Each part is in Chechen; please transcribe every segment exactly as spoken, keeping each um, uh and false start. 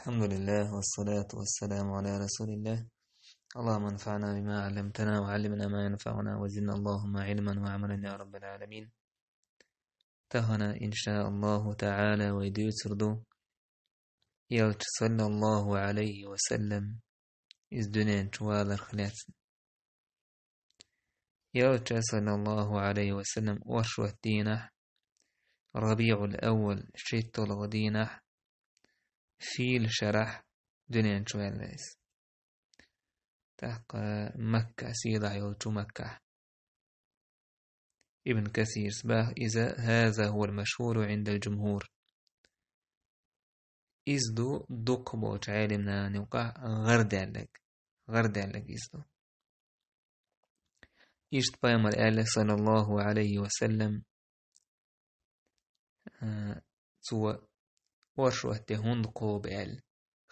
الحمد لله، والصلاة والسلام على رسول الله. اللهم انفعنا بما علمتنا، وعلمنا ما ينفعنا، وزدنا اللهم علما وعملا يا رب العالمين. Тахана, иншааллаху таала, вай дуьйцур ду Элча, саллаллаху алейхи ва саллам, из дуьнен чу валарх лаьцна. Элча, саллаллаху алейхи ва саллам, оршот дийнахь, РабиӀул-Аввал, шийтталгӀа дийнахь, фийла шарахь дуьнен чу ваьлла иза. ТӀаккха Макка, сийлахь йолчу Макка. Ибн Касирс бах иза: «هذا هو المشهور عند الجمهور». Иза ду дукха болчу Ӏелимнана юкъахь гӀардаьллаг, гӀардаьллаг иза ду. Иштта пайхамар аьлла, саллаллаху алейхи ва саллам, а, цо оршот де хӀунда кхобу аьлла,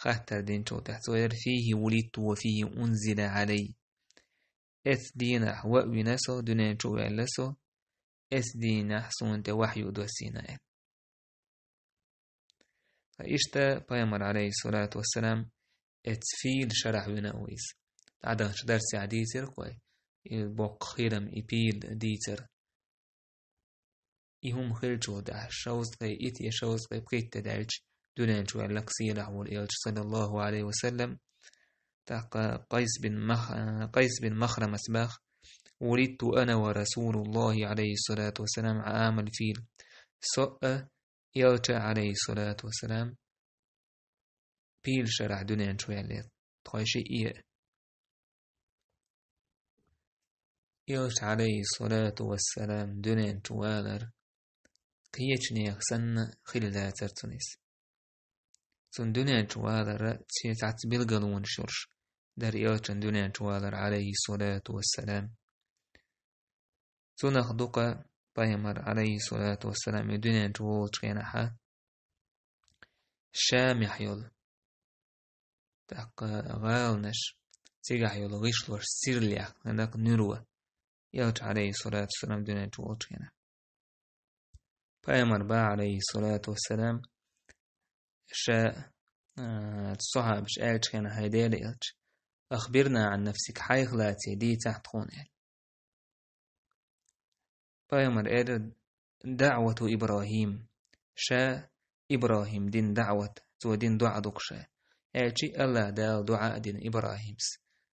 хаттар динчул тӀаьхьа цо элира: «فيه ولدت وفيه أنزل علي». Эцу дийнахь ваъ вина со, дуьнен чу а ваьлла со, эцу дийнахь суна тӀе вахью доссийна аьлла. Ткъа иштта пайхамар, алейхиссалату вассалам, эцу фийла шарахь вина ву иза. ДӀадаханчу дарсехь дийцира-кх вай, и боккха хилам, и пийла дийцар. И хӀума хилчул тӀаьхьа шовзткъе итт я шовзткъе пхийтта де даьлча, дуьнен чу ваьлла-кх сийлахь волу Элча, саллаллаху алейхи ва саллам. ТӀаккха Къайс бин Мах-, Къайс бин Махрамас бах: «ولدت أنا ورسول الله عليه الصلاة والسلام عام الفيل». Со а, Элча, алейхиссалату вассалам, пийла шарахь дуьнен чу ваьллера, тхойшиъ а. Элча, алейхиссалату вассалам, дуьнен чу валар кхечу нехан санна хилла дацара цунна иза. Цунна дуьнен чу валара цхьацца билгалонаш йолуш дара Элчан дуьнен чу валар, алейхиссалату вассалам. Цунах дукха пайхамар, алейхиссалату вассалам, и дуьнен чу волучу хенахьа, Шамехь йолу, тӀаккха гӀаланаш, цигахь йолу гӀишлош сирла яьккхина-кх нуьро, Элча, алейхиссалату вассалам, дуьнен чу волучу хенахь. Пайхамар бах, алейхиссалату вассалам, ша, а, сахьабаш аьллачу хенахь: «ХӀай Делан Элча, أخبرنا عن نفسك, хьайх лаьцна дийцахь тхуна», – аьлла. Пайхамар элира: «دعوة إبراهيم». Ша ИбрахӀим дина даӀват, цо дина доӀа ду-кх ша. Аьлча, АллахӀ Дала доӀа а дина ИбрахӀимс.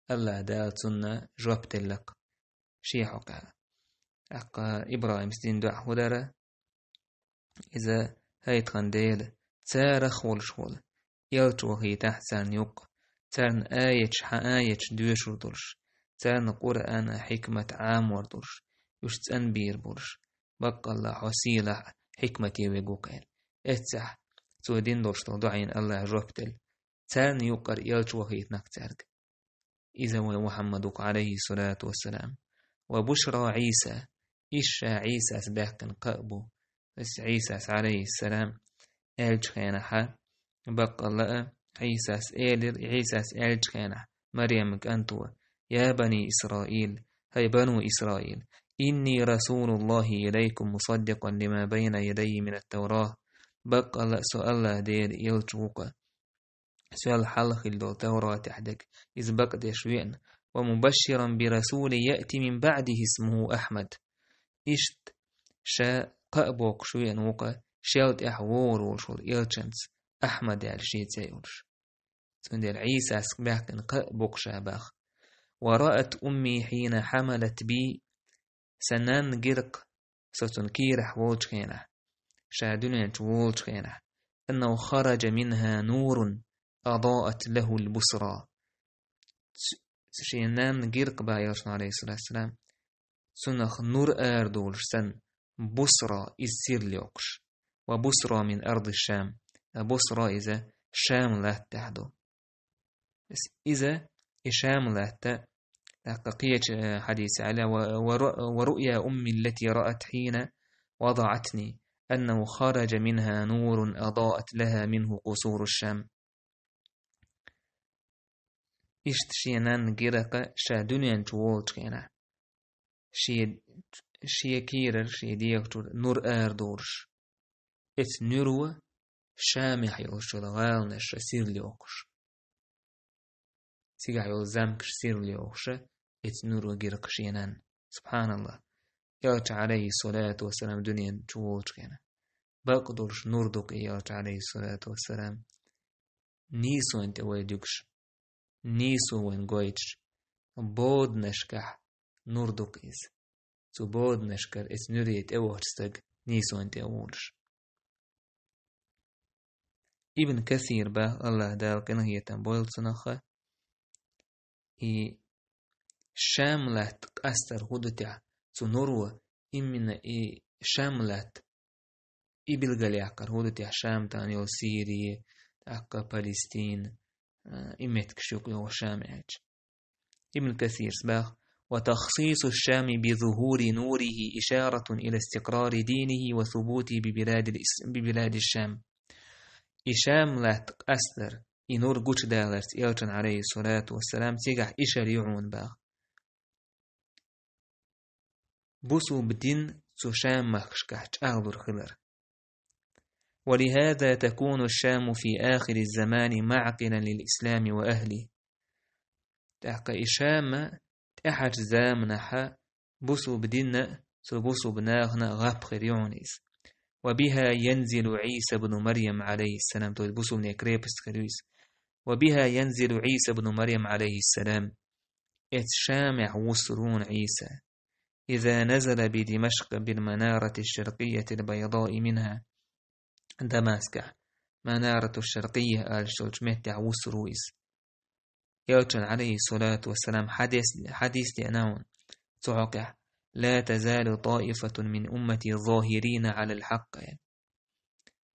АллахӀ Дала цунна жоп делла-кх шен хьокъехь. ТӀаккха ИбрахӀимс дина доӀа хӀун дара? Иза: «ХӀай тхан Дела, царах а волуш волу элча вахийтахь царна юккъе, царна аяташ, хьан аяташ доьшур долуш, царна Къуръан а, хьикмат а Ӏамор долуш, уьш цӀанбийр болуш. Баккъалла, хьо сийлахь а, хьикмате верг ву-кх», – аьлла. Эццахь цо дина долуш долу доӀина АллахӀа жоп делла: «Царна юккъера элча вахийтина-кх цаьрга». Иза вайн Мухьаммад ву-кх, Ӏалайхиссалату вассалам. «وبشرى عيسى», иза ша Ӏийсас баьккхина кхаъ бу. Иза Ӏийсас, Ӏалайхиссалам, аьллачу хенахьа, баккъалла а, Ӏийсас элира, Ӏийсас аьллачу хенахь Марьяман кӀанто: «يا بني إسرائيل, хӀай бану Исраил, إني رسول الله إليكم مصدقا لما بين يدي من التوراة». Баккъалла а, со АллахӀ Делан элча ву-кх, соьл хьалха хилла долу Тавратехь дерг, иза бакъдеш веана, «ومبشرا برسول يأتي من بعدي اسمه أحمد». Иштта ша кхаъ боккхуш веана ву-кх шел тӀаьхьа вогӀур волуш волу элчанца, Ахьмад аьлла шен цӀе йолуш. Цундела Ӏийсас баьккхина кхаъ бу-кх ша бах. «ورأت أمي حين حملت بي». Сан нанна гира-кх, со цунна кийрахь волчу хенахь, ша дуьнен чу волчу хенахь: «أنه خرج منها نور أضاءت له البصرى». Ц-, шен нанна гира-кх бах элчано, Ӏалайхиссалату вассалам, цунах нур арадолуш санна, Бусра, иза сирла йоккхуш. «وبصرى من أرض الشام». А Бусра иза Шам латтахь ду. Иза, и Шам латта, тӀаккха кхечу, э, хьадисехь аьлла: «و-, ورؤ-, ورؤيا أمي التي رأت حين وضعتني أنه خرج منها نور أضاءت لها منه قصور الشام». Иштта шен нанна гира-кх ша дуьнен чу волчу хенахь, шен, шен кийрара, шен дегӀа чуьра нур арадолуш. Эцу нуьро Шамехь йолчул гӀаланаш сирла йохуш. Цигахь йолу замкаш сирла йохуш, эца нуро гира кхин шена. СубхьаналлахӀ. Элча, Ӏалайхиссалату вассалам, дуьнен чу волчу хенахь. Бакъ долуш нур ду-кх и, Элча, Ӏалайхиссалату вассалам. Нийсонан тӀе вай дуьгуш. Нийсо вайн гойтуш. Боданашкахь нур ду-кх иза. Цу боданашкара эца нуьре тӀевахча стаг нийсонан тӀе а волуш. Ибн Касир бах, АллахӀ Дала къинхетам бойла цунах, и Шам латта къастар хӀун ду техь, цу нуро, именно и Шам латта, и билгалъяккхар хӀун ду техь, Шам тӀехь йолу Сири, тӀаккха Палестина, а, и меттигаш юкъа йогӀу Шам аьлча. Ибн Касирс бах: «وتخصيص الشام بظهور نوره إشارة إلى استقرار دينه وثبوته ببلاد الإس-، ببلاد الشام». И Шам латта къастар, и нур гучудаларца элчан, Ӏалайхиссалату вассалам, цигахь ишар ю хьуна бах. Бусулба дин цу Шам махкашкахь чӀагӀлур хилар. «ولهذا تكون الشام في آخر الزمان معقلا للإسلام وأهله». ТӀаккха и Шама тӀаьхьарчу заманахьа бусулба динна а, цу бусулба нахана а гӀап хир ю хьуна иза. «وبها ينزل عيسى ابن مريم عليه السلام», то есть бусулбане крепость хир ю иза. «وبها ينزل عيسى ابن مريم عليه السلام». Эца Шамехь вуссур ву хьуна Ӏийса. «إذا نزل بدمشق بالمنارة الشرقية البيضاء منها». Дамаскехь, Манарату Шаркъия алаш йолчу меттехь вуссур ву иза. Элчан, Ӏалайхиссалату вассалам, хьадис, хьадис деана ван цу хьокъехь: «لا تزال طائفة من أمتي ظاهرين على الحق».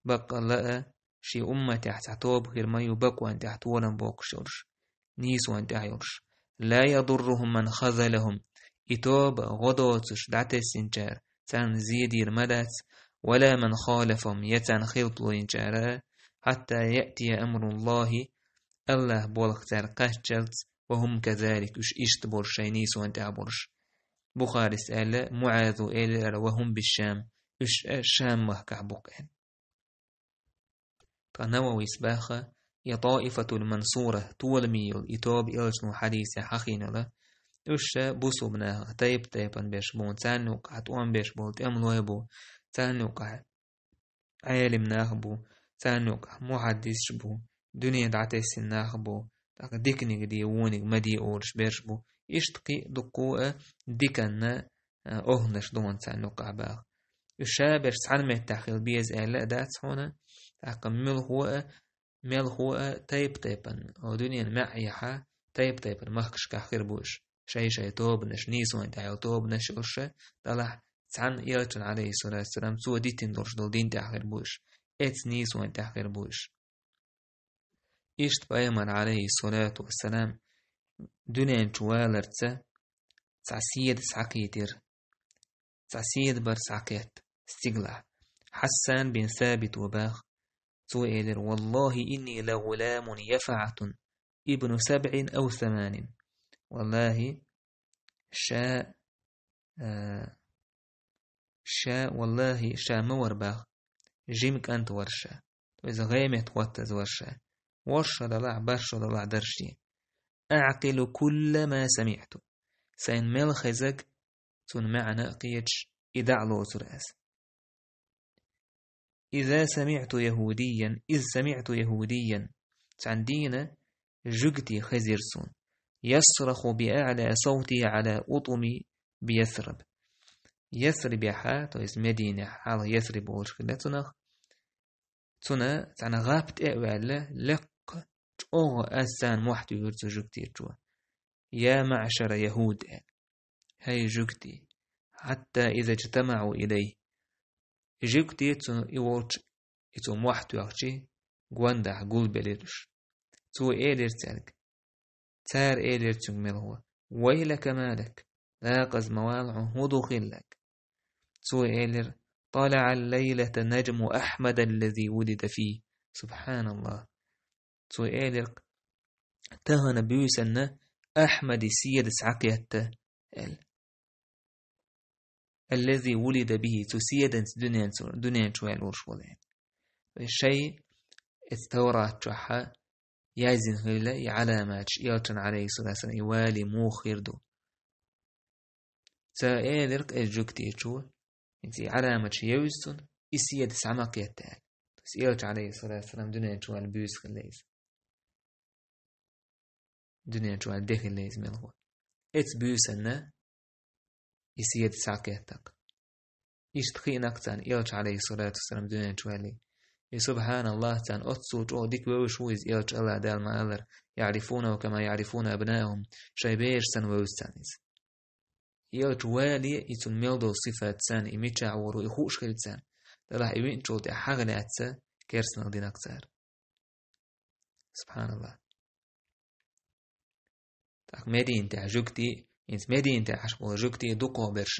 Баккъалла а, шен умматехь цхьа тоба хир ма ю бакъонан тӀехь толам боккхуш йолуш, нийсонан тӀехь йолуш. «لا يضرهم من خذلهم». И тоба гӀо доцуш дӀатессинчара царна зен дийр ма дац, «ولا من خالفهم», я царна хилпало йинчара, «حتى يأتي أمر الله», АллахӀ болх цаьрга кхаччалц, «وهم كذلك», уьш иштта болуш, шайн нийсонан тӀехь болуш. Бухарис аьлла, МуӀаза элира: «وهم بالشام», уьш а Шам махкахь бу-кх аьлла. Ткъа Нававис баха, и таифатул мансура, толаме йолу и тоба элчано хьадисехь хьахийнала, уьш ша бусулба нахах тайп-тайпана берш бу, царна юкъахь тӀом беш болу тӀемалой бу, царна юкъахь Ӏелим нах бу, царна юкъахь мухьаддисаш бу, дуьне дӀатесна нах бу, тӀаккха диканиг де, вониг ма де олуш берш бу. Иштта кхин а дуккхо а диканна, а, охӀнаш ду хьуна царна юкъахь баха. Уьш ша берш цхьана меттехь хила беза аьлла а дац хьуна, тӀаккха муьлхо а, мелхо а тайп-тайпана, о, дуьненан маьӀӀехьа тайп-тайпана махкашкахь хир бу уьш. Шай-шай тобанаш, нийсонан тӀехь йолу тобанаш йолуш а, делахь цхьана элчан, Ӏалайхиссалату вассалам, цо дитина долуш долу дин тӀехь хир бу уьш. Эцу нийсонан тӀехь хир бу уьш. Иштта пайхамар, Ӏалайхиссалату вассалам, дуьнен чу валарца цхьа седа схьакхийтира. Цхьа седа бара схьакхетта стигалахь. Хьассан бин Сабит ву баха. Цо элира: «Валлахи, инни ла гӀуламун яфаӀатун, ибну сабӀин ав саманин». Валлахи, ша, а, ша, валлахи, ша ма вара баха, жима кӀант вара ша. То есть гӀемет хӀоттаза вара ша. ВорхӀ шо далахь, бархӀ шо далахь дара шен. «АӀкъилу кулла ма самиӀту». Сайна мел хезаг, цунна маьӀна а кхеташ, и дӀа а лоцура ас. «Иза самиӀту яхӀудиян, из самиӀту яхӀудиян». Цхьана дийна жуьгти хезира суна. «Ясраху би аӀла савтихи Ӏала утӀуми би Ясриб». Ясрибехьа, то есть Мединехь, хьалха Ясриб олуш хилла цунах. Цуна цхьана гӀап тӀе а ваьлла, лекха чӀогӀа аз царна мохь туьйхира цу жуьгтичо: «Я маӀшара яхӀуд», – аьлла. «ХӀай жуьгти, хьатта иза жтамаӀу илайхи». И жуьгти цу и волчу, и цо мохь тоьхчи, гондахь гулбелира уьш. Цо элира цаьрга. Цара элира цуьнга мелхо: «Вайлака малак? Дакъаза ма вала хьо, хӀун ду хилларг?» Цо элира: «ТӀалаӀа лайлата наджму Ахьмада ллази вулида фийхи». СубхьаналлахӀ. Цо элира: «Тахана буьйсанна Ахьмади седа схьакхетта», – аьлла. «Аллази вулида бихи», цу седанца дуьнен чу, дуьнен чу ваьлла волуш волу аьлла. Шай Таврат чохь яздина хилла и Ӏаламаташ, элчан, алейхиссалату вассалам, и вале муха хир ду. Цо элира-кх оцу жуьгтичо, хӀинца и Ӏаламаташ евза цунна, и седа схьа ма кхетта аьлла. Элча, алейхиссалату вассалам, дуьнен чу ваьлла буьйса хилла иза. Дуьнен чу ваьлла де хилла иза мелхо. Оцу буьйсанна и седа схьа кхетта-кх. Иштта хиъна-кх царна элча, алейхиссалату вассалам, дуьнен чу ваьллий. И, субхьаналлахӀ, царна оццул чӀогӀа дика вевзаш ву иза элча, АллахӀ Дала ма-аллара: «يعرفونه كما يعرفون أبناءهم», шайн бераш санна вевза царна иза. Элча вале, и цуьнан мел долу сифат санна, и мичахь вогӀур ву, и хууш хилла царна. Делахь и виъначул тӀаьхьа хьагӀ лаьцна керстанал дина-кх цара. СубхьаналлахӀ. ТӀаккха Мединатехь жуьгтий, хӀинца Мединатехь Ӏаш болу жуьгтий дукхахберш,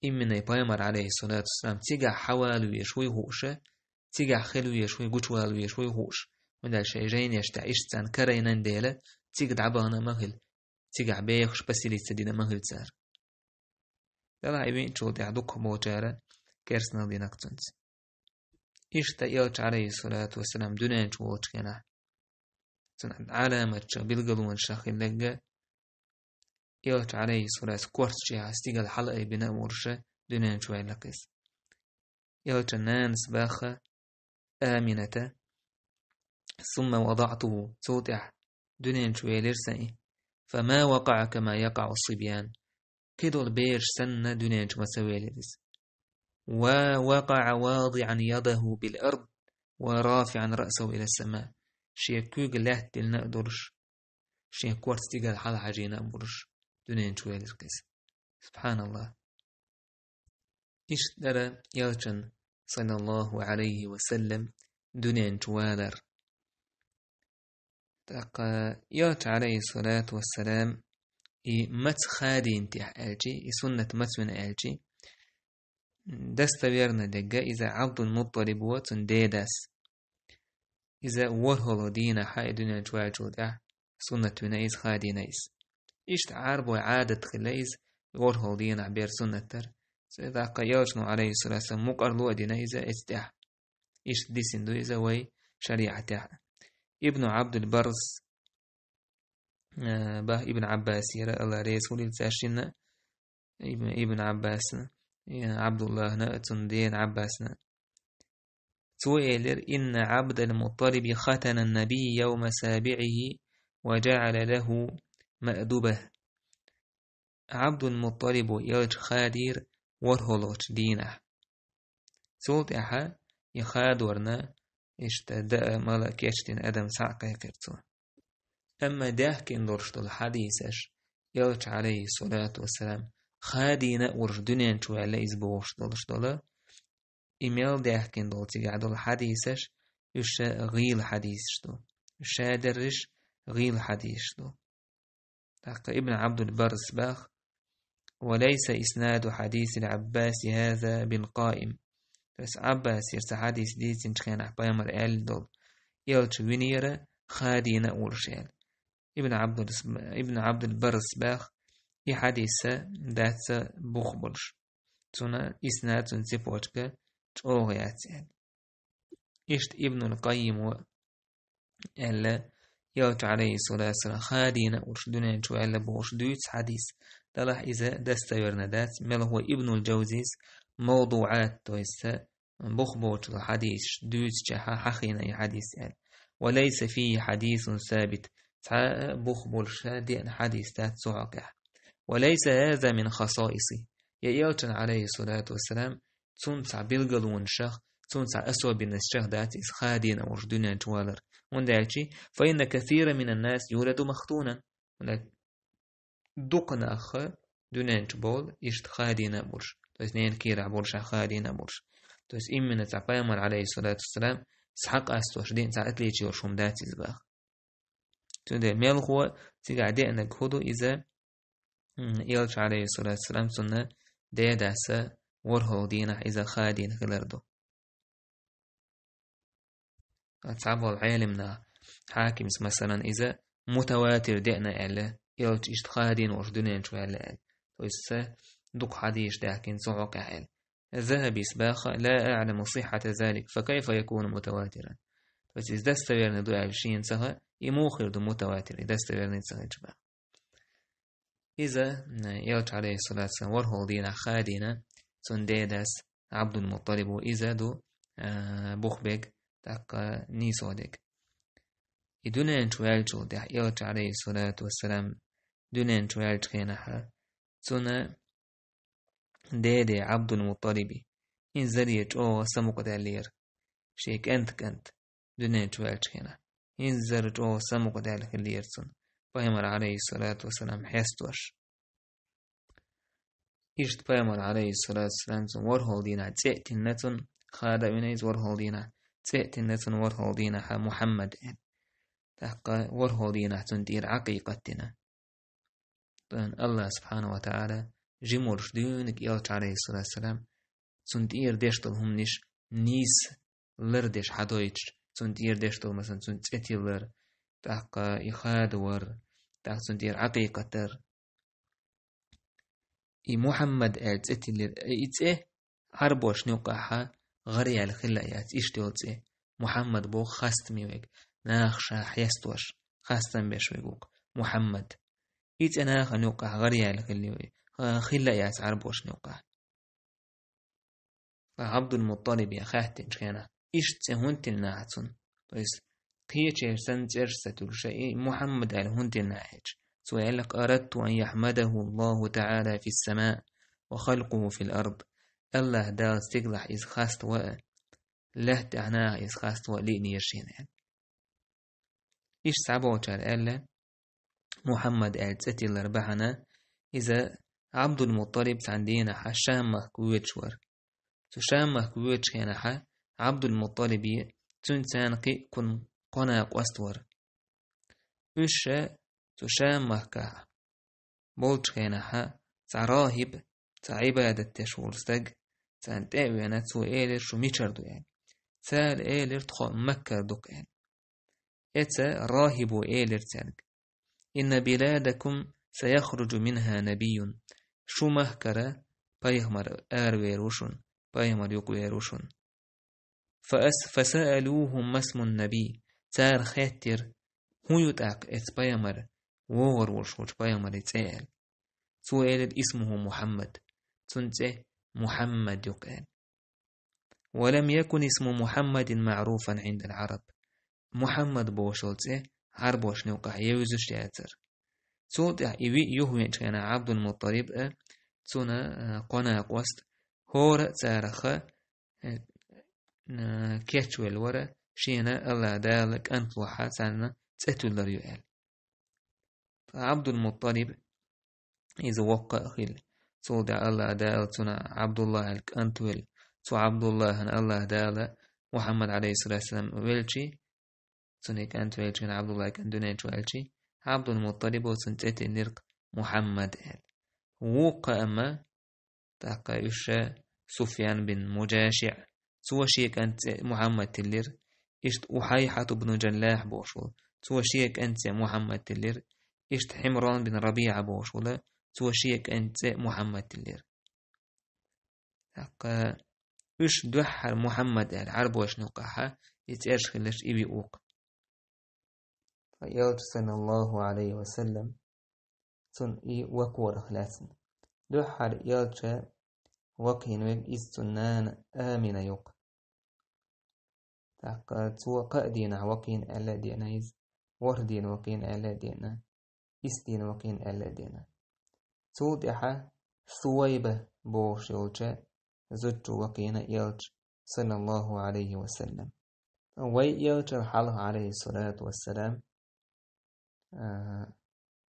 именно пайхамар, алейхиссалату вассалам, цигахь хьавала везаш вуй хууш, цигахь хила везаш вуй, гучувала везаш вуй хууш. ХӀунда аьлча шайн жайнаш тӀехь иштта царна карайна дела, цига дӀабахана ма хила, цигахь бехаш поселиться дина ма хила цара. Делахь и виъначул тӀаьхьа дукхахболчара керстанал дина-кх цуьнца. Иштта элча, алейхиссалату вассалам, дуьнен чу волчу хенахь, цуьнан Ӏаламаташ, билгалонаш хилларг, элча, алейхиссалату, корта чу стигала хьалаайбина а волуш, дуьнен чу ваьлла-кх иза. Элчан нанас баха, Амината: «ثم وضعته», цул тӀаьхьа дуьнен чу велира сан и. «فما وقع كما يقع الصبيان», кхидолу бераш санна дуьнен чу ма ца велира иза. «ووقع واضعا يده بالأرض ورافعا رأسه إلى السماء», шен куьг лаьтта диллина а долуш, шен корта стигала хьалахьажийна а болуш, дуьнен чу велира-кх иза. СубхьаналлахӀ. Иштта дара элчан, саллаллаху алейхи ва саллам, дуьнен чу валар. ТӀаккха элча, алейхиссалату вассалам, и маца хадийна техьа аьлчи, и суннат маца вина аьлчи, достоверно дерг иза Абдул-Мутталиб ву, цуьнан дедас. Иза ворхӀалгӀа дийнахь, и дуьнен чу ваьллачул тӀаьхьа, суннат вина иза, хадийна иза. Иштта Ӏарбойн Ӏадат хилла иза, ворхӀалгӀа дийнахь бер суннат дара. Цу тӀаккха элчано, алейхиссалату вассалам, мукъарло а дина иза эцу тӀехь. Иштта дисина ду иза вай шариӀатехь. Ибну Абдул Баррас, э, бах Ибн Аббасера, Алла реза хуьлийла цаьршинна, Ибн, Ибн Аббасна, э, Абдуллахна, цуьнан дена Аббасна. Цо элира: «إن عبد المطلب ختن النبي يوم سابعه وجعل له مأدبة». Абдул-Мутталибо элча хадийра ворхӀалгӀачу дийнахь. Цул тӀаьхьа и хадорна иштта даа, мала кечдина адам схьа а кхайкхира цо. Амма даьхкина долуш долу хьадийсаш, элча, алейхиссалату вассалам, хадийна а волуш дуьнен чу ваьлла иза бохуш долуш долу, и мел даьхкина долу цигахь долу хьадийсаш, уьш ша гӀийла хьадийсаш ду. Уьш шадерриш гӀийла хьадийсаш ду. ТӀаккха Ибн Абдул Баррас бах: «وليس إسناد حديث العباس هذا بالقائم». То есть Аббасера цхьа хьадийс дийцинчу хенахь пайхамар аьлла долу, элча винера хадийна а волуш аьлла. Ибн Абдул, Ибн Абдул Баррас бах, и хьадийс дац бух болуш. Цуьнан иснад, цуьнан цепочка чӀогӀа яц аьлла. Иштта Ибнул Къаййимо аьлла, элча, алейхиссалату вассалам, хадийна а волуш дуьнен чу ваьлла бохуш дуьйцу хьадийс, делахь иза достоверно дац, мелхо Ибнул Джавзис мавдуӀат, то есть бух боцчу хьадийсаш дуьйцучехь хьахийна и хьадийс аьлла. «وليس فيه حديث ثابت», цхьа а бух болуш деана хьадийс дац цу хьокъехь. «وليس هذا من خصائصه». Я элчан, алейхиссалату вассалам, цуьнан цхьа билгалонашах, цуьнан цхьа особенностях дац иза хадийна а волуш дуьнен чу валар. ХӀунда аьлча: «فإن كثيرا من الناس يولد مختونا». ХӀунда дукха нах дуьнен чу бовлу иштта хадийна а болуш, то есть ненан кийрахь болуш, хадийна а болуш. То есть именно цхьа пайхамар, алейхиссалату вассалам, схьакъастош деана цхьа отличие йолуш хӀума дац иза бах. Цундела мелхо цигахь деанарг хӀун ду иза, м, элча, алейхиссалату вассалам, цуьнан дедаса ворхӀалгӀа дийнахь иза хадийна хилар ду. Цхьаболу Ӏелимнаха, Хьакимс, масалан, иза мутаватир деана аьлла, элча иштта хадийна волуш дуьнен чу ваьлла аьлла. То есть ца дукха хьадийсаш даьхкина цу хьокъехь аьлла. Захабис баха: «لا أعلم صحة ذلك، فكيف يكون متواترا؟» То есть иза достоверный ду аьлла шена ца хаьа, и муха хир ду мутаватир, и достоверный ца хилча боху. Иза, э, Элча, алейхиссалату вассалам, ворхӀалгӀа дийнахь хадийна цуьнан дедас, Абдул-Мутталибо, иза ду, э, бух берг, тӀаккха нийсо дерг. И дуьнен чу ваьллачул тӀаьхьа Элча, алейхиссалату вассалам, дуьнен чу ваьллачу хенахь, цуьнан деде Абдул-Мутталиби, инзаре чӀогӀа самукъадаьллера. Шен кӀант-кӀант дуьнен чу ваьллачу хенахь, инзаре чӀогӀа самукъадаьлла хиллера цуьнан, пайхамар, алейхиссалату вассалам, хестош. Иштта пайхамар, алейхиссалату вассалам, цуьнан ворхӀалгӀа дийнахь цӀе а тинна цуьнан, хадийна иза ворхӀалгӀа дийнахь, цӀе а тинна цуьнан ворхӀалгӀа дийнахь Мухьаммад аьлла. ТӀаккха ворхӀалгӀа дийнахь цуьнан тӀера Ӏакъикъат дина. Тхан Аллах субхьанаху ва таӀала жимурш дуьйна Элча, алейхиссалату вассалам, цуьнан тӀера деш долу хӀуманаш нийса лардеш хьадойтуш, цуьнан тӀера деш долу, масалан, цуьнан цӀе тиллар, тӀаккха и хадавар, тӀаккха цуьнан тӀера Ӏакъикъат дар. И Мухьаммад аьлла цӀе тиллира, и цӀе Ӏарбошна юккъехь гӀараяьлла хилла а яц, иштта йолу цӀе. Мухьаммад боху хастаме верг, наха ша хестош, хастам беш верг ву-кх Мухьаммад. И цӀе нахана юккъехь гӀараяьлла хилла, хилла а яц Ӏарбошна юккъехь. Ткъа Абдул-Мутталибе хаьттинчу хенахь, иштта цӀе хӀунда тиллина ахь цунна? То есть, кхечерчу санна цӀераш ца туьллуш, и Мухьаммад аьлла хӀунда тиллина ахь аьлча, цо аьлла: «Арадту ан яхьмадаху Аллаху таӀала фис-самаъ ва халкъуху фил-ард». Аллах Дала стигалахь иза хаставан а, лаьтта тӀехь наха иза хаставан а лиънера шена аьлла. Иштта цхьаболчара аьлла, Мухьаммад аьлла цӀе тиллар бахьана, иза Абдул-Мутталиб цхьана дийнахь Шам-махка воьдуш вара. Цу Шам-махка воьдучу хенахь Абдул-Мутталибе цуьнца цхьаьна кхин а кхо накъост вара. Уьш ша цу Шам-махкахь болчу хенахь цхьа рахиб, цхьа Ӏибадат деш волу стаг, царна тӀе а веана, цо элира: «Шу мичара ду?» – аьлла. Цара элира: «Тхо Маккара ду-кх», – аьлла. Эца рахибо элира цаьрга: «Инна биладакум саяхруджу минха набийюн». Шу махкара пайхамар аравер ву шуна, пайхамар юкъавер ву шуна. Фа ас-, фасаалуху ма смун набий. Цара хаьттира: «ХӀун ю тӀаккха эца пайхамар, вогӀур волуш волчу пайхамаран цӀе?» – аьлла. Цо элира: «Исмуху Мухьаммад». Цуьнан цӀе Мухьаммад ю-кх аьлла. «Ва лам якун исму Мухьаммадин маъруфан гӀиндал Ӏараб». Мухьаммад бохуш йолу цӀе Ӏарбошна юккъехь евзаш яцара. Цул тӀаьхьа и виъ юхавеанчу хенахь Абдул-Мутталиб а, цуьнан, а, кхо накъост, хӀора а царах, а, а, кечвелла вара, шена Аллах Дала кӀантлохь царна цӀе туьллар ю аьлла. Ткъа Абдул-Мутталиб иза воккха а хилла, цул тӀаьхьа Аллах Дала цунна Абдуллах аьлла кӀант велла. Цу Абдуллахана Аллах Дала Мухьаммад, алейхиссалату вассалам, велчи, цуьнан кӀант велчи, Абдуллах кӀант дуьнен чу ваьлчи, Абдул-Мутталибо цунна цӀе тиллира-кх Мухьаммад аьлла. Вукху амма ТӀаккха уьш ша Суфьян бин МуджашиӀ, цо шен кӀант цӀе Мухьаммад тиллира, иштта Ухьайхьат бну Джаллахь бохуш волу, цо шен кӀант цӀе Мухьаммад тиллира, иштта Хьимран бин РабиӀа бохуш волу, цо шен кӀант цӀе Мухьаммад тиллира. ТӀаккха уьш дуьххьара Мухьаммад аьлла Ӏарбошна юккъехь и цӀераш хиларш и виъ ву-кх. Ткъа Элча, саллаллаху Ӏалайхи ва саллам, цунна и вакхорах лаьцна. Дуьххьара Элча вакхийна верг иза цуьнан нана Амина ю-кх. ТӀаккха цо кхаа дийнахь вакхийна аьлла а деана иза, ворхӀ дийна вакхийна аьлла а деана, исс дийна вакхийна аьлла а деана. Цул тӀаьхьа Сувайба бохуш йолча зудчо вакхийна Элча, саллаллаху Ӏалайхи ва саллам. Вай Элчанна хьалха, Ӏалайхиссалату вассалам, а,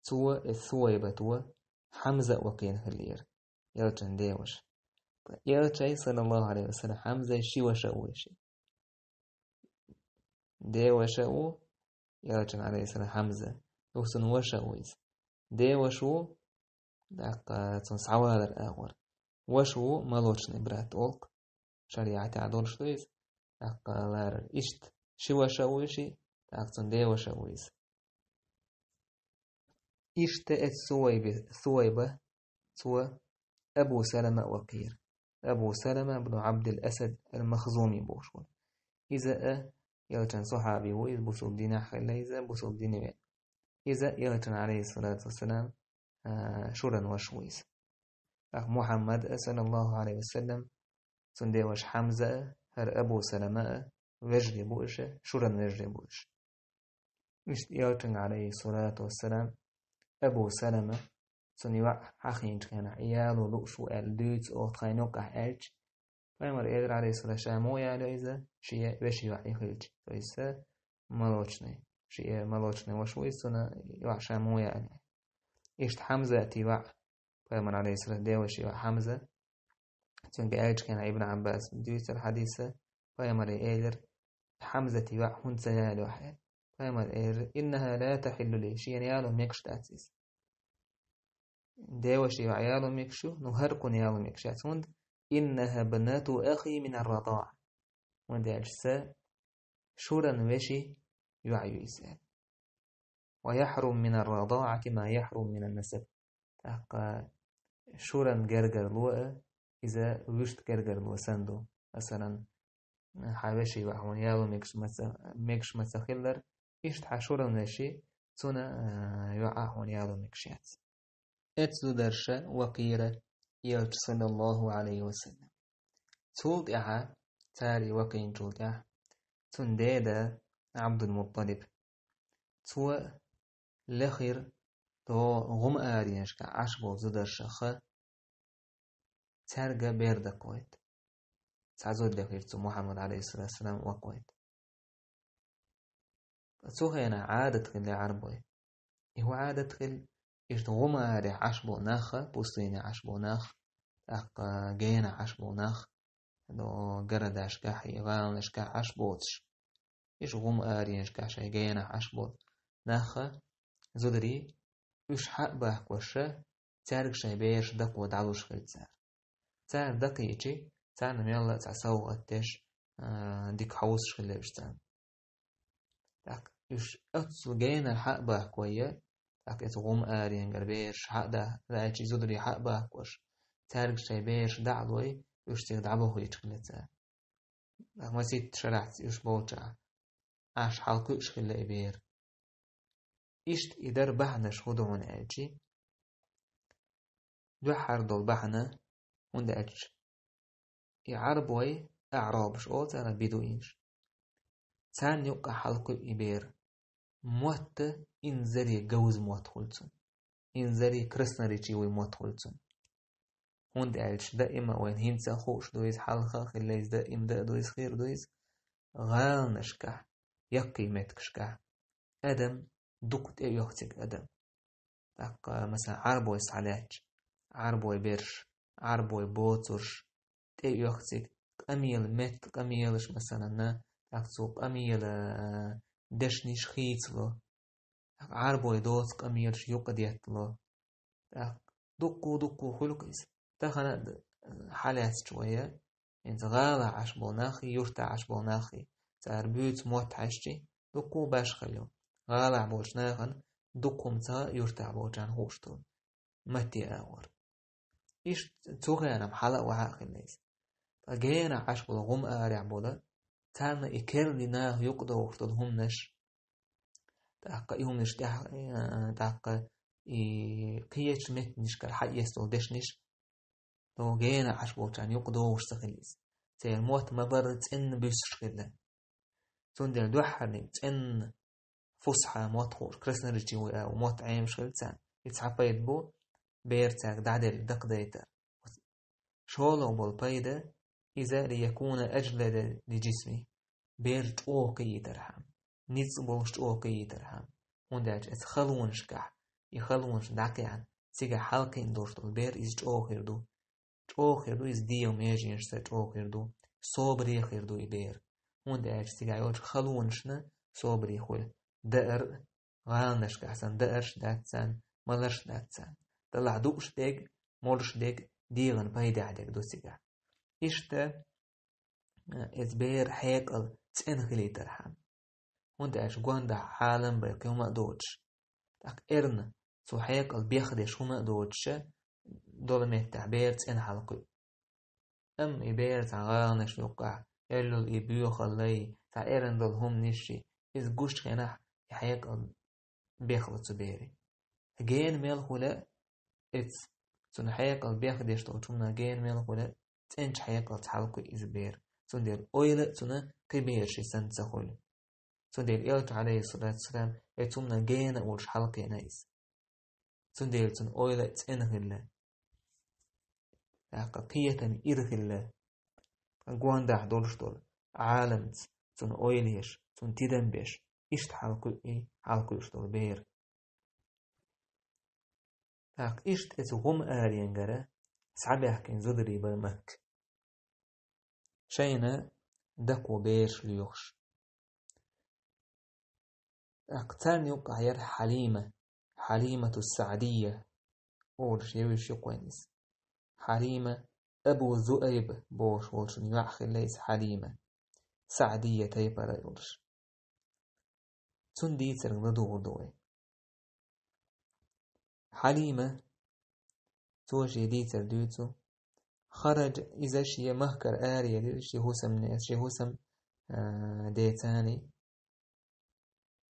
цо, э, Сувайбато Хьамза а вакхийна хиллера, Элчанан деваша. Элчан, саллаллаху Ӏалайхи ва саллам, Хьамзан ши ваша а ву шен. Деваша а ву Элчан, Ӏалайхиссалам, Хьамза. Юха цуьнан ваша а ву иза. Деваша ву, тӀаккха цуьнан схьавалар агӀор. Ваша ву молочный брат олу-кх. ШариӀатехь долуш ду иза. ТӀаккха ларар иштта. Ши ваша а ву шен, тӀаккха цуьнан деваша а ву иза. Иштта эцу Сувайби-, Сувайба, цо Абу Салама а вакхийра. Абу Салама бну Ӏабдил Асад ал-Махзуми бохуш волу. Иза а Элчан сахьаби ву иза, бусулба динехь хилла иза, бусулба дине веана. Иза Элчан, алейхиссалату вассалам, а, шуран ваша ву иза. ТӀаккха Мухьаммад а, саллаллаху алейхи ва саллам, цуьнан деваша Хьамза а, хӀара Абу Салама а, вежарий бу уьш, шуран вежарий бу уьш. Иштта Элчанга, алейхиссалату вассалам, Абу Салама, цуьнан йоӀ хьахийначу хенахь, и яло лууш ву аьлла дуьйцу оха тхайна юккъехь аьлча, пайхамар элира, алейхиссалам, ша муха ялайо иза, шен вешин йоӀ и хилча, то есть молочный, шен молочный ваша ву иза, цуьнан йоӀ ша муха ялайо. Иштта Хьамзатан йоӀ, пайхамар, алейхиссалам, деваша йоӀ Хьамза, цуьнга аьлча хенахь Ибн Ӏаббаса дуьйцура хьадиса, пайхамаре элира, Хьамзатан йоӀ хӀунда ца ялайо хьо аьлла. Пайхамар элира, иннаха ла тахьиллу ли, шена яло мегаш дац иза. Деваша йоӀ яло мегаш ю, ну хӀара кхунна яло мегаш яц, хӀунда, иннаха бнату ахи мин ар-радаа. ХӀунда аьлча сан шуран вешин йоӀ ю иза аьлла. Ва яхьруму мин ар-радааӀати ма яхьруму мин ан-насаб. ТӀаккха шуран гергарло а, иза вуьшта гергарло санна ду. Масалан, хьан вешин йоӀ хьуна яло мегаш ма ца, мегаш ма ца хиллара, иштта хьан шуран вешин, цуьнан, а, йоӀ а хьуна яло мегаш яц. Эцу зударша вакхийра Элча, саллаллаху алейхи ва саллам. Цул тӀаьхьа, цара и вакхийначул тӀаьхьа, цуьнан деда Ӏабдул-Мутталиб. Цо лехира тхо гӀум аренашкахь Ӏаш болу зударшаха, цаьрга бер дакхавайта. Цхьа зуда лехира цо Мухьаммад, алейхиссалату вассалам, вакхавайта. Цу хенахь Ӏадат хилла Ӏарбой. И хӀун Ӏадат хилла, иштта гӀум арехь Ӏаш болу нах, пустыне Ӏаш болу нах, тӀаккха генахь Ӏаш болу нах, до городашкахь, и гӀаланашкахь Ӏаш боцуш. Иштта гӀум аренашкахь шайн генахь Ӏаш болу нах, зударий, уьш хьа а бахкош, цаьрга шайн бераш дакхо дӀалуш хилла цара. Цара дакхийчи, царна мелла а цхьа совгӀат деш, а, дика хьовсуш хилла уьш царна. ТӀаккха уьш оццул генара хьа а бахкой, тӀаккха иза гӀум аренгара бераш хьа а да-, даьлчи, зударий хьа а бахкош, цаьрга шайн бераш дӀа а лой, уьш цига дӀабохуьйтуш хилла цара. ТӀаккха масийтта шарахь уьш болчохь, Ӏаш хьалакхуьуш хилла и бер. Иштта и дара бахьанаш хӀун ду хьуна аьлчи, дуьххьара долу бахьана, хӀунда аьлча и Ӏарбой, аӀрабаш олу царна, бедуинаш. Царна юккъехь хьалакхуьу и бер. Мотт инзаре говза мотт хуьлу цуьнан. Инзаре красноречивый мотт хуьлу цуьнан. ХӀунда аьлча даима а вайна хӀинца а хууш ду иза, хьалха а хилла иза, даима дан а ду иза, хир а ду иза. ГӀаланашкахь, яккхий меттигашкахь адам дукха тӀеоьху цига адам. ТӀаккха, масала, Ӏарбой схьалаьтташ, Ӏарбой берш, Ӏарбой боцурш, тӀеоьху цига, къамела метта къамелаш, масалана, тӀаккха цу къамела дешнаш хийцало. Ӏарбой доцу къамелаш юкъа деттало. ТӀаккха дуккху-дуккху хуьлу-кх иза. Тахана а д-, хьалаьцча вай, хӀинца гӀалахь Ӏаш болу наххий, юртахь Ӏаш болу наххий, цара буьйцу мотт хьаьжчи, дуккху башхалла ю. ГӀалахь болчу нахана дуккху хӀума ца хаьа юртахь болчарна хууш долу матте агӀор. Иштта цу хенахь хьала а ваха а хилла иза. Ткъа генахь Ӏаш болу гӀум арехь болу, царна и керли наха юкъадохуш долу хӀуманаш, тӀаккха и хӀуманаш тӀехь, э, тӀаккха и кхечу меттанашкара хьаэца долу дешнаш, но генахь Ӏаш болчарна юкъадохуш ца хилла иза. Церан мотт ма-барра цӀенна буьссуш хилла. Цундела дуьххьарниг цӀенна фусхьа мотт хууш, красноречивый а мотт Ӏемаш хилла царна. И цхьа пайда бу, бер цаьрга дӀаделла дакхадайтар. ШолгӀа болу пайда, иза лиякуна аджлада ли джисми, бер чӀогӀа кхиийтархьама, ницкъ болуш чӀогӀа кхиийтархьама. ХӀунда аьлча эцу халонашкахь, и халонаш дӀакхиъна, цигахь хьалакхиъна долуш долу бер иза чӀогӀа хир ду. ЧӀогӀа хир ду иза дегӀан меженашца, чӀогӀа хир ду, собаре хир ду и бер. ХӀунда аьлча цигахь йолчу халонашна собаре хуьлу. Даар а, гӀаланашкахь санна даарш дац царна, маларш дац царна. Делахь дууш дерг, молуш дерг, дегӀан пайдехь дерг ду цигахь. Иштта, э, иза бер хьекъал цӀена хилийтархьама. ХӀунда аьлча гондахь хьалам бай кхин хӀума а доцуш. ТӀаккха эрна цу хьекъал бехдеш хӀума а доцуша, долу меттехь бер цӀена хьалакхуьу. Амма и бер цхьа гӀаланаш юккъехь, эллал и боьхаллай, цхьа эрна долу хӀуманаш, иза гуш хенахь, и хьекъал бехло цу беран. Гена мел хуьлу, эца, цуьнан хьекъал бехдеш долчу хӀуманна гена мел хуьлу, цӀеначу хьекъалца хьалакхуьу иза бер. Цундела ойла а цуьнан кхин бераш санна ца хуьлу. Цундела Элча, алейхиссалату вассалам, эца хӀуманна гена а волуш хьалакхиъна иза. Цундела цуьнан ойла а цӀена хилла. ТӀаккха кхетам ира хилла. Гондахь долуш долу Ӏаламца, цунна ойла еш, цунна тидам беш, иштта хьалакхуьу и, хьалакхуьуш долу бер. ТӀаккха иштта эца гӀум аренгара схьабаьхкина зударий бара Макка. Шайна дакхо бераш лоьхуш. ТӀаккха царна юккъехь яра Хьалима, Хьалимату Саъдия, олуш евзаш ю кхойна иза. Хьалима Абу Зуайб бохуш волчун йоӀ хилла иза Хьалима. Саъдия тайпара йолуш. Цунна дийцарг ладугӀур ду вай. Хьалима, цо шен дийцар дуьйцу. Хараджа, иза шен махкара араелира, шен хӀусамне, шен хӀусам, а, децани.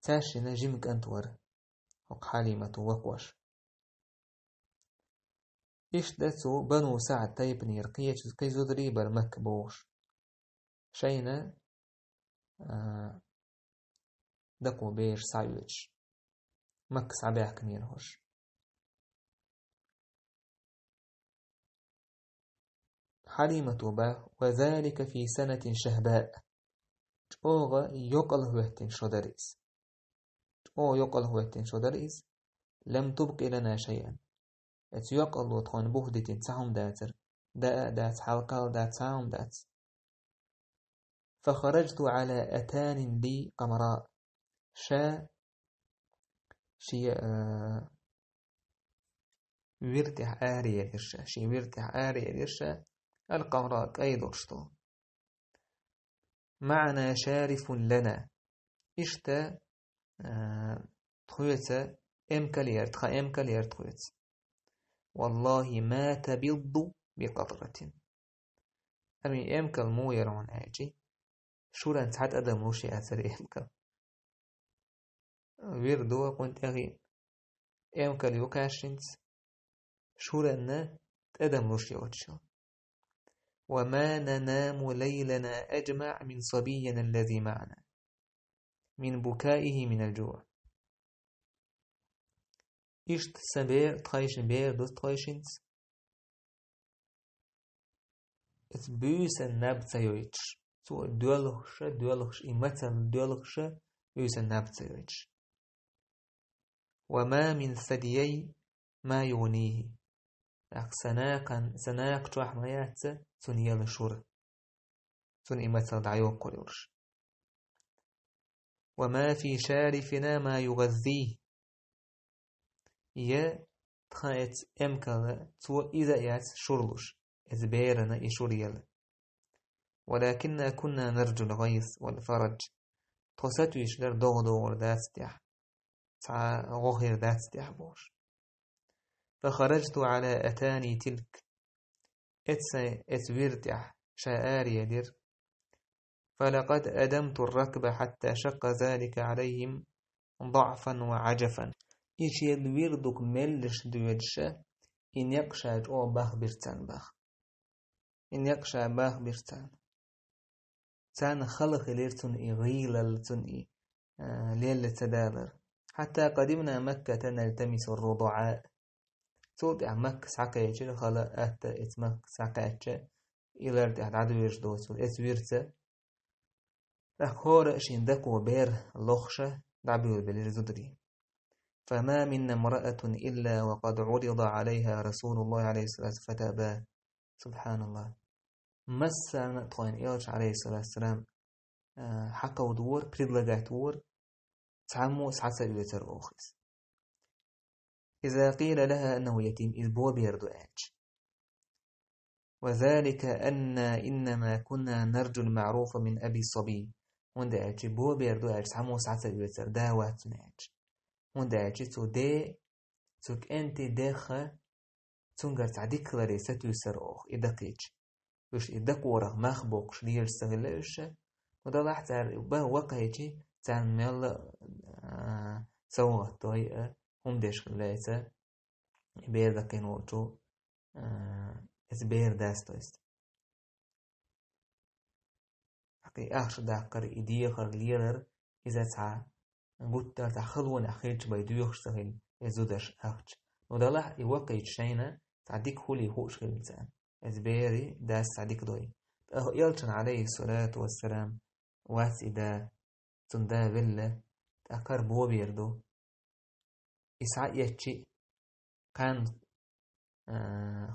Цаьршинна жима кӀант вара, хӀокху Хьалимату вакхош. Иштта цу Бану СаӀд тайпанера кхечу кхин зударий бара Макка бохуш. Шайна, а, дакхо бераш схьаоьцуш. Макка схьабаьхкинера хӀорш. Хьалимату боху: «Ва залика фи санатин шахбаъ». ЧӀогӀа йокъал хӀоьттина шо дара иза. ЧӀогӀа йокъал хӀоьттина шо дара иза. «Лам тубкъи лана шайъан». Эца йокъалло тхуна бух дитина цхьа хӀума дацара. Даа а дац, хьалкхал а дац, цхьа а хӀума дац. «Фахараджту Ӏала атанин ли къамра». Ша шен, а, вир тӀехь араелира ша, шен вир тӀехь араелира ша, ал-къамра, кӀай долуш долу. «Маъана шарифун лана». Иштта, а, тхоьца эмкал яра, тхан эмкал яра тхоьца. «Валлахи ма табидду би къатратин». Амма и эмкал муха яра хьуна аьлчи, шуран цхьа тӀадам луш яцара эмкал. Вир ду кхунна тӀехь, эмкал ю кхаьшшинца, шуранна тӀадам луш йоцуш. «Ва ма нанаму лайлана аджмаъ мин сабиййина аллази маъана, мин букаихи минал джуъ». Иштта сан бер, тхайшин бер ду тхайшинца. Эца буьйсан наб ца йойтуш, цо доьлхуша, доьлхуш, и мацалла доьлхуша, буьйсан наб ца йойтуш. «Ва ма мин садйай ма югънийхи». ТӀаккха сан накхан, сан накха чохь ма яц цунна елла шура. Цунна и мацалла дӀайоккхур йолуш. «Ва ма фи шарифина ма югъаззийхи». Я тхан эца эмкала, цо иза а яц шур луш, эца берана и шур елла. «Валакинна кунна нарджул гъайс вал фарадж». Тхо сатуьйсуш дара догӀа догӀур дац тӀехь, цхьа гӀо хир дац тӀехь бохуш. «Фахараджту Ӏала атани тилк». Эца сайн, эца вир тӀехь ша араелира. «Фалакъад адамту ракба хьатта шакка залика Ӏалайхим даъфан ва Ӏаджафан». И шен вир дукха меллаш доьдуша, и некъ ша чӀогӀа бахбира царна баха. И некъ ша бахбира царна. Царна хала хилира цунна и гӀийлалла, цунна и, а, лелла ца далар. «Хьатта къадимна Макката нальтамису ррудуӀа». Цул тӀаьхьа Макка схьакхечира, хала атта эца Макка схьакхаьчча, и лар тӀехь дӀадоьжуш доцург эца вирца. ТӀаккха хӀора а шен дакхо бер лохуша дӀабуьйлабелира зударий. «Фама минна мраатун илла ва къад Ӏурида Ӏалайха Расулуллахи Ӏалайхиссалату фатаба». Субханаллах. Массарна а тхойн Элча, Ӏалайхиссалату вассалам, а, хьакховдавора, предлагать вора, цхьаммо а схьа ца оьцура оха иза. «Иза къила лаха аннаху ятим», иза бобер ду аьлча. «Ва залика анна иннама кунна нарджул маъруфа мин аби сабий». ХӀунда аьлча бобер ду аьлча, цхьаммо схьа ца оьцура, да вац цуьнан аьлча. ХӀунда аьлча цу де, цу кӀентий деха, цуьнгара цхьа дика хиларе сатуьйсура оха и дакхийча. Уьш и дакхорах мах боккхуш лелаш ца хилла уьш, Ну, далахь цара бан вакхайчи, царна мелла, а, совгӀат дой, а, хӀума деш хилла иза, и бер даккхийна волчо, а, иза бер дас, то есть. Ахкхи ахча даккхар, и дехар лелар, иза цхьа гуттар цхьа халонехь хилча бай доьхуш ца хилла, иза зударш ахча. Ну, далахь и вакхайча шайна цхьа дика хули хууш хилла царна. Иза бери дас цхьа дика дой. ТӀаккха элчан, Ӏалайхи ссалату вассалам, вац и да, цун да велла, тӀаккха кара бобер ду. И схьаэцчи, кхаьн, а,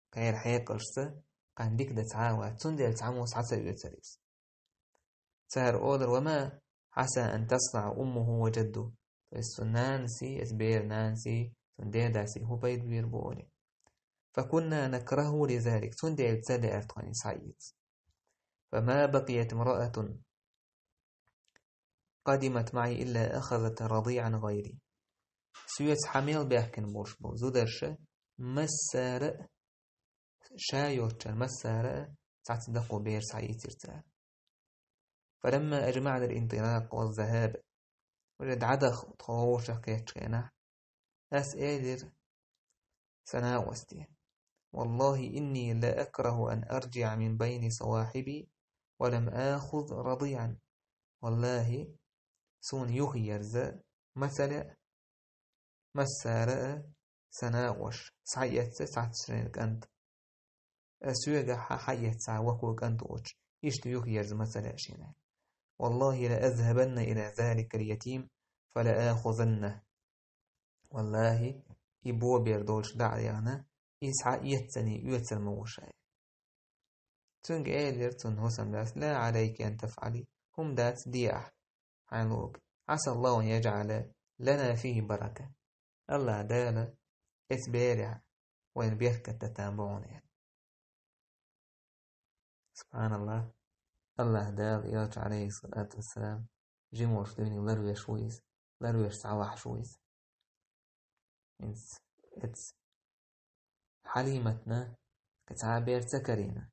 кхера хьекъалшца, кхаьн дика да цхьа а вац, цундела цхьаммо схьа ца оьцар иза. Цара олар: «وما عسى أن تصنع أمه وجده». То есть цун нанаси, эс бер нанаси, цун дедаси хӀун пайда бийр бу олий. «فكنا نكرهه لذلك», цундела ца лаьар тхуна схьаэца. «فما بقيت امرأة قدمت معي إلا أخذت رضيعا غيري». Соьца хьа мел баьхкина болуш болу зударша массара а, ша йоцучара массара а цхьацца дакхо бер схьаийцира цара. «فلما أجمعنا الانطلاق والذهاب», уже дӀадаха тхо вовшах кхеттачу хенахь, ас элира сан накъосте: «والله إني لأكره أن أرجع من بين صواحبي ولم آخذ رضيعا». Валлахи, суна юхаерза ма ца лаьа массара а сан накъош, схьаэцна цхьацца шайна кӀант. Ас соьгахь хьаэцна вако кӀант воцуш, иштта юхаерза ма ца лаьа шена. «والله لأذهبن إلى ذلك اليتيم فلآخذنه». Валлахи, и бобер долуш дӀа а яхна, иза схьаэццаний оьцур ма ву ша. Цуьнга элира цунна хӀусамдас: «لا عليك أن تفعلي», хӀума дац, де ахь, хьайн лугу. «عسى الله أن يجعل لنا فيه بركة». АллахӀ Дала эцу берехь вайна беркат датан бу хьуна аьлла. СубхьаналлахӀ. АллахӀ Дала, элча, Ӏалайхиссалату вассалам, жима волуш дуьйна ларвеш ву иза, ларвеш схьавахьаш ву иза. ХӀинца эцу Хьалиматна кхин цхьа а бер ца карийна.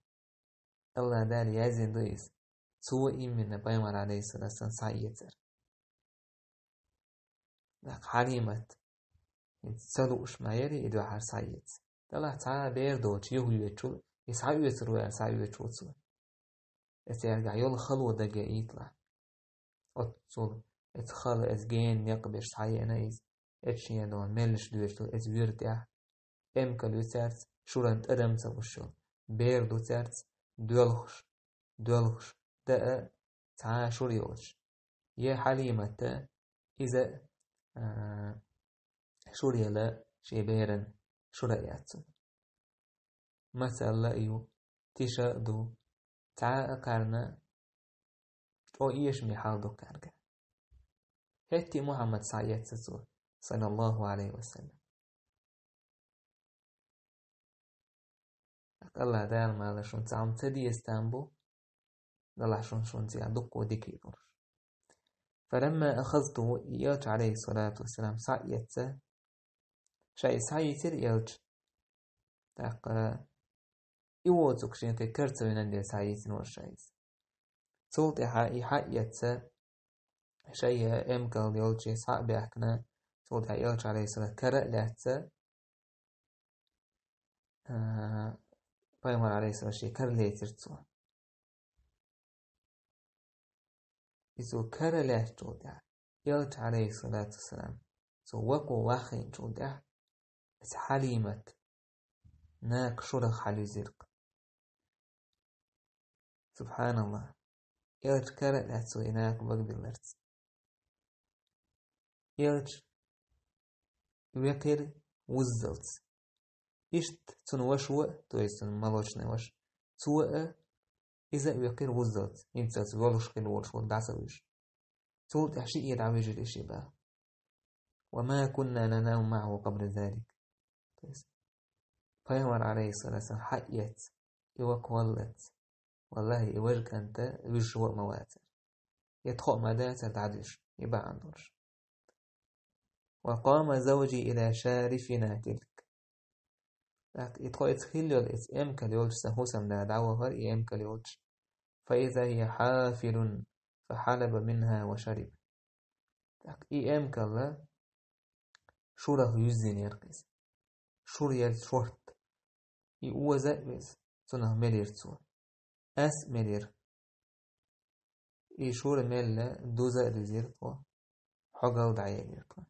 АллахӀ Дала яздина ду иза. Цо иммина пайхамар, Ӏалайхиссалату вассалам, схьаэцар. ТӀаккха Хьалимат хӀинца ца лууш ма яри и дуьхьал схьаэца. Делахь цхьа а бер доцуш юхайоьдучул, и схьаоьцур ву аьлла схьаоьцуш ву цо. Эцу цаьргахь йолу хало дагайийталахь. Оццул эцу хала, эцу гена некъ беш схьаеана иза, эцу шен долу меллаша доьшучу эцу вуьра тӀехь. Эмкал ю цаьрца, шуран тӀадам ца луш йолу. Бер ду цаьрца, доьлхуш, доьлхуш, даа цхьа а шура йолуш. Я Хьалимата иза, а, шура яла шен беран шура а яц цунна. Масала а ю, тиша а ду, цхьа а кхарна чӀогӀа эшаме хьал ду кхаьрга. ХӀетте а Мухьаммад схьаэцна цо, саллаллаху Ӏалайхи ва саллам. АллахӀ Дала мала шуна цхьа хӀума ца деза там бу, Далла шуна, шуна цигахь дуккха дика йолуш. فلما أخذته, и элча, Ӏалайхиссалату вассалам, схьаэцна, ша иза схьаийцира элча. ТӀаккха и воцург шен тӀе кара ца вина дела схьаийцина вара ша иза. Цул тӀаьхьа и схьаэцна, шайа эмкал йолчу схьа а баьхкина, цул тӀаьхьа элча, Ӏалайхиссалам, кара а лаьцна, а, пайхамар, Ӏалайхиссалам, шен кара лецира цо. Иза кара лаьцначул тӀаьхьа, элча, Ӏалайхиссалату вассалам, цо вако ваххийначул тӀаьхьа, иза Хьалимат накха шурах хьалюзира-кх. СубхьаналлахӀ. Элча кара а лаьцна цо и накха багабилларца. Элча векхира вуззалц. Иштта цуьнан ваша а, то есть цуьнан молочный ваша, цо а, иза а векхира вуззалц, хӀинцалц волуш хилла волуш волу дӀа ца вуьжуш. Цул тӀаьхьа шиъ дӀавуьжира и шиъ баха. وما كنا ننام معه قبل ذلك. То есть пайхамар, Ӏалайхиссалату вассалам, схьаэцна, и вако валлалц. ВаллахӀи, и важа кӀанта вуьжуш ван а ма вацара. Я тхо а ма дацара дӀадуьжуш, и бахьана долуш. وقام زوجي إلى شارفنا تلك. ТӀаккха и тхо эцу хилла йолу, эцу эмкал йолчу сан хӀусамда дӀавахара, и эмкал йолчу. فإذا هي حافل فحلب منها وشرب. Так, и эмкалла шурах юззинера иза. Шура яьлча шортта. И оза а веза, цунах мелира цо. Ас а мелира. И шура мелла, дуза а дузира тхо. Хьогал дӀаелира тхо.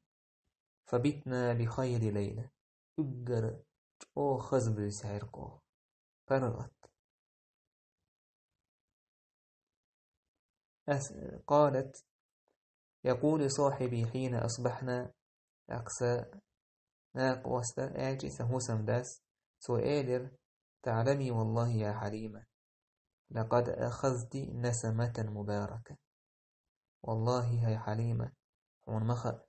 فبتنا بخير ليلة. Уггар чӀоагӀа хаза буьйса хьаьркъо. Паргъат. Ас-, قالت: يقول صاحبي حين أصبحنا. Акса накъоста аьлчи сан хӀусамдас, цо элира: تعلمي والله يا حليمة، لقد أخذت نسمة مباركة. Валлахьи, хӀай Хьалима, хьуна ма хаьа,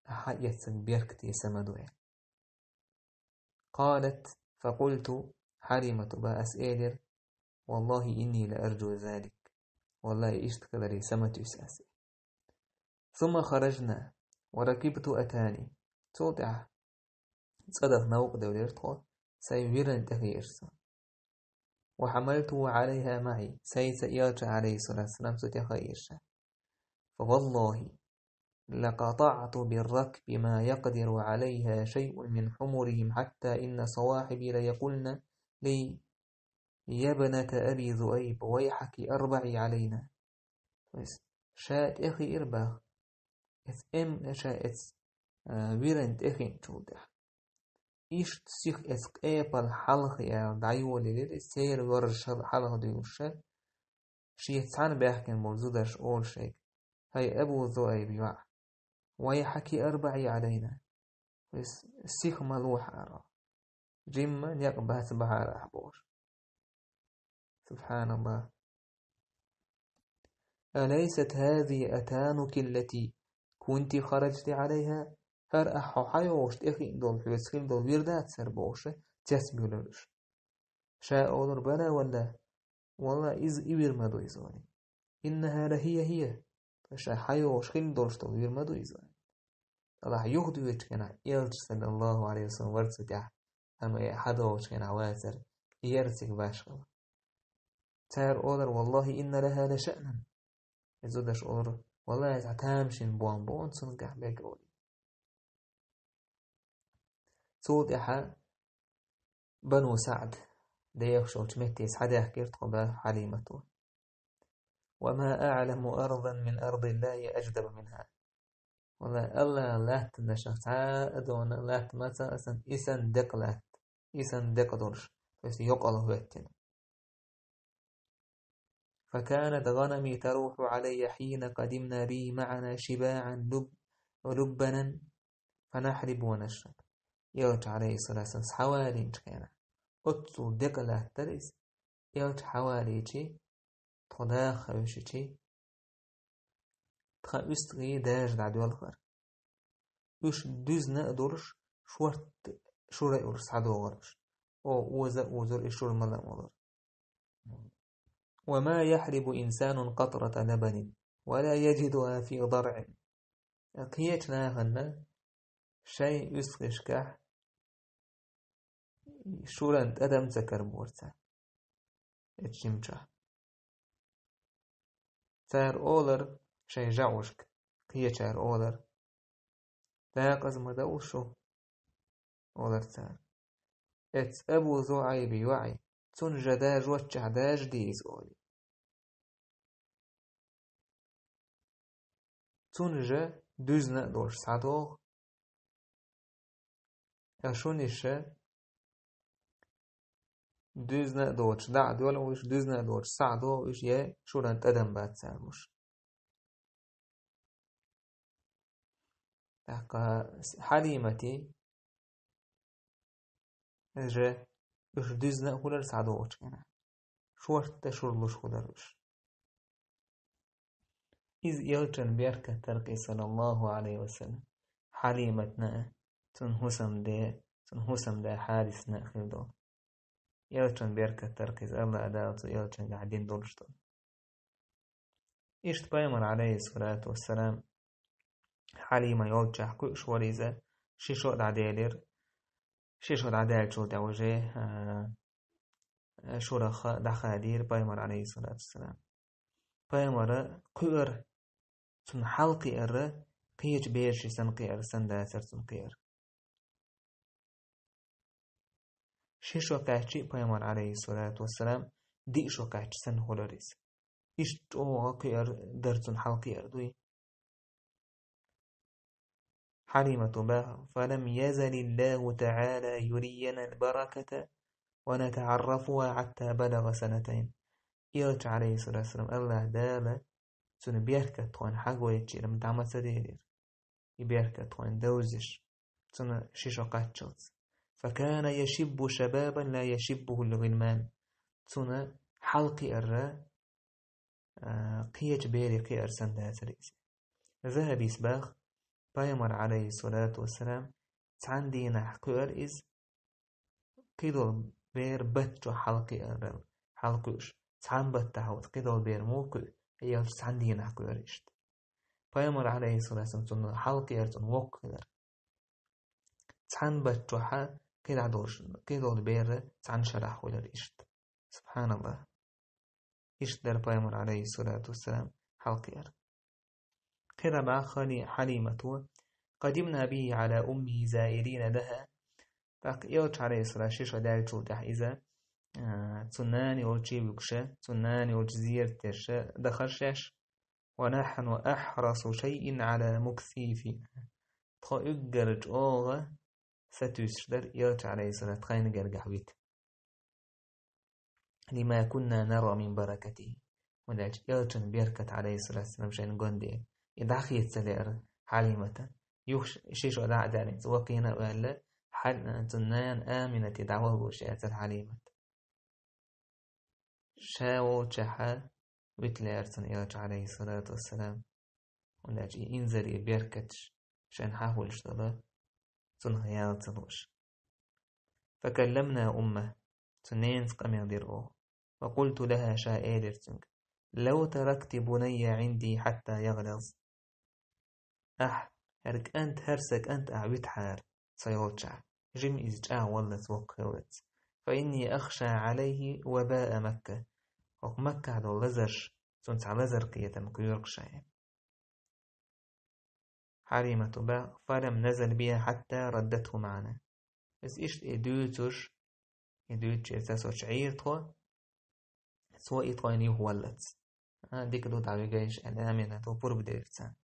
ахьа эццаг беркате сама ду аьлла. قالت: فقلت, Хьалимата бах ас элира: والله إني لأرجو ذلك. Валлахьи, иштта хиларе сама туьйсу ас. ثم خرجنا وركبت أتاني. Цул тӀаьхьа цӀа даха новкъа девлира тхо, сайн виран тӀе хийра со. وحملته عليها معي, сайца элча, عليه الصلاة والسلام, цу тӀе хийра ша. فوالله لقطعت بالركب ما يقدر عليها شيء من حمرهم، حتى إن صواحبي ليقولن لي: يا ابنة أبي ذؤيب، ويحك اربعي علينا. То есть, ша тӀе хийра бах, эц эм, ша эц, а, виран тӀе хиъначул тӀаьхьа. Иштта сиха эц къепал хьалха яьлла дӀайолаелира, церан йоржаш хьал-, хьалха дуьйлуш ша, шеца цхьана баьхкина болу зударша олу шайга: «ХӀай Абу Зуайб йоӀ, ويحك اربعي علينا». То есть, сиха ма лохьара. Жимма некъ бац бахьара ахь бохуш. Субханаллах. أليست هذه أتانك التي كنت خرجت عليها؟ ХӀара ахь хьо хьайогӀуш тӀе хиъна долу, хьоьца хилла долу вир дац хӀара бохуш, цецбуьйлура уьш. Ша олура: «Бала, валла, валла, иза и вир ма ду иза», олий. «إنها لهي هي». Ша хьайогӀуш хилла долуш долу вир ма ду иза. Аллахь юхадоьдучу хенахь, элча, саллаллаху алейхи ва саллям, вара цу тӀехь, амма и хьадогӀучу хенахь вацара, и яра цига башхалла. Цара олура: «والله إن لها لشأنا». Иза зударша олура: «Валлахьи, иза тамашийна бон бу цуьнгахь мега», олий. Цул тӀаьхьа Бану СаӀд дехаш йолчу метте схьадаьхкира тхо бах Хьалимато. «وما أعلم أرضا من أرض الله أجدب منها». Валла, Аллахьан латтанашах цхьа а дона латта ма ца а сан, и сан декъа латта, и сан декъа долуш, то есть йокъал хӀоьттина. «فكانت غنمي تروح علي حين قدمنا به معنا شباعا لب-، لبنا فنحلب ونشرب». Элча, алейхиссалату вассалам, схьавалийначу хенахь, оццул декъа латтара иза. Элча хьавалийчи, тхо даха хевшичи, тхан уьстагӀий дажа дӀадоьлхура. Уьш дуьзна а долуш, шортта шура а йолуш схьадогӀура уьш. О, оза а озура, и шура мала а молура. «وما يحلب إنسان قطرة لبن ولا يجدها في ضرع». Кхечу нахана шайн уьстагӀашкахь шуран тӀадам ца карабора цара. Эцу жимчохь. Цара олар шайн жаӀушка, кхечара олар: «Дакъаза ма довла шу», олар цара. «Эцу Абу Зуайби йоӀи, цунна жа дажоччехь дажа дийза», олий. Цунна жа дуьзна а долуш схьадогӀу, я шуна иша дуьзна а доцуш дӀа а доьлху уьш, дуьзна а доцуш схьа а догӀу уьш, я шуран тӀадам бац цара луш. ТӀаккха Хьалимати, жа, уьш дуьзна а хуьлура схьадогӀучу хенахь. Шортта шура луш хуьлура уьш. Иза элчан беркат дара-кх, саллаллаху алейхи ва саллям, Хьалиматна а, цуьнан хӀусамде, цуьнан хӀусамда Хьарисна а хир долу. Элчан беркат дара-кх иза, Аллах Дала цу элчангахь дина долуш долу. Иштта пайхамар, алейхиссалату вассалам, Хьалима йолччохь кхуьуш вара иза, ши шо дӀаделира. Ши шо дӀадаьллачул тӀаьхьа уже, а, шураха дӀахадийра пайхамар, алейхиссалату вассалам. Пайхамара кхуьара, цунна хьалкхиара, кхечу бераши санна кхиара санна дацара цунна кхиара. Ши шо кхаьччи пайхамар, алейхиссалату вассалам, диъ шо кхаьччи санна хуьлура иза. Иштта чӀогӀа кхиар дара цунна хьалкхиар дуй. Хьалимату баха: «فلم يزل الله تعالى يرينا البركة ونتعرفها حتى بلغ سنتين». Элча, алейхиссалату вассалам, Аллах Дала цунна беркат тхойна хьагойчира ма дӀа ма ца делира. И беркат тхойна довзаш, цунна ши шо кхаччалц. «فكان يشب شبابا لا يشبه الغلمان». Цунна хьалкхиара, а, кхечу бере кхиар санна дацара иза. Захабис баха, пайхамар, алейхиссалату вассалам, цхьана дийнахь кхиар иза, кхидолу бер бат чохь хьалкхиарал, хьалкхуьуш. Цхьана баттахь кхидолу бер муха кхуьу, элча цхьана дийнахь кхиар иштта. Пайхамар, алейхиссалату вассалам, цунна хьалкхиар цунна воккха хилар. Цхьана бат чохь кхидӀа долуш, кхидолу бер цхьана шарахь хуьлар иштта. Субханаллах. Иштта дара пайхамар, алейхиссалату вассалам, хьалкхиар. КхидӀа баха Хали-, Хьалимато: «قدمنا به على أمه زائرين لها». ТӀаккха элча, алейхиссалам, ши шо даьллачул тӀаьхьа иза, а, цу нана йолчу вуьгуша, цу нана йолчу зерат дерша дахара шаьш. «ونحن أحرص شيء على مكثه فينا». Тхо уггар чӀогӀа сатуьйсуш дара элча, алейхиссалам, тхайна гергахь вита. «لما كنا نرى من بركته». ХӀунда аьлча элчан беркат, алейхиссалам, шайна гонде, и дӀахеца леара Хьалимата. Юха ши шо дӀа а даьллинца, вакхийна а ваьлла, Хьал-, цу нана Аминате дӀаваллуш яцара Хьалимат. Ша волчохь вита леара цунна элча, алейхиссалату вассалам. ХӀунда аьлча и инзаре беркаташ шайна хьахулуш долу, цунах яла ца лууш. «فكلمنا أمه», цу ненца къамел дира оха. «وقلت لها», ша элира цуьнга: «لو تركت بني عندي حتى يغلظ». Ахь, хӀара кӀант, хӀара сан кӀант ахь витахьара со йолчохь, жима иза чӀагӀваллалц, воккха хиллалц. «فإني أخشى عليه وباء مكة». ХӀокху Маккахь долу лазарш, цунна цхьа лазар кхетам кхоьру-кх ша. Хьалимату баха: «فلم نزل بها حتى ردته معنا». Иза иштта и дуьйцуш, и дуьйцучуьра цо чу Ӏийра тхо, цо и тхойна юхаваллалц. А, дика ду, дӀавигайша, аьлла, Аминато пурба делира царна.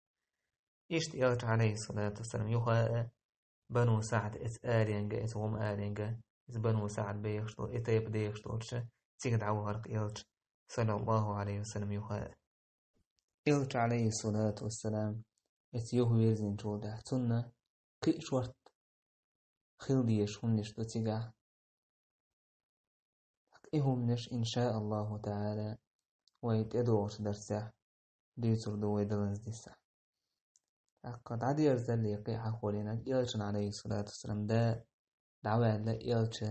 Иштта элча, алейхиссалату вассалам, юха а Бану СаӀд, эца аленга, эца гӀум аленга, эца Бану СаӀд бехаш долу, и тайпа дехаш долчу, цига дӀавахара-кх элча, саллаллаху алейхи ва саллям, юха а. Элча, алейхиссалату вассалам, эца юхавирзинчул тӀаьхьа цунна кхин а шорта хила дезаш хӀуманаш ду цигахь. ТӀаккха и хӀуманаш, иншааллаху таӀала, вай тӀедогӀучу дарсехь дуьйцур ду вай даланза дисахь. ТӀаккха дӀадерзалле кхин а хьахулийнарг, элчан, алейхиссалату вассалам, да дӀаваьлла, элча,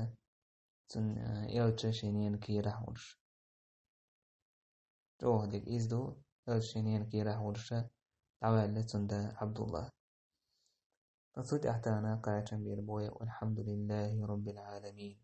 цун, э, элча шен ненан кийрахь волуш. ЧӀогӀа дика иза ду, элча шен ненан кийрахь волуша дӀаваьлла цуьнан да Ӏабдулла. Ткъа цу тӀехь тахана кхачам бийр бу вай: «Валхьамдулиллахи роббил Ӏаламин».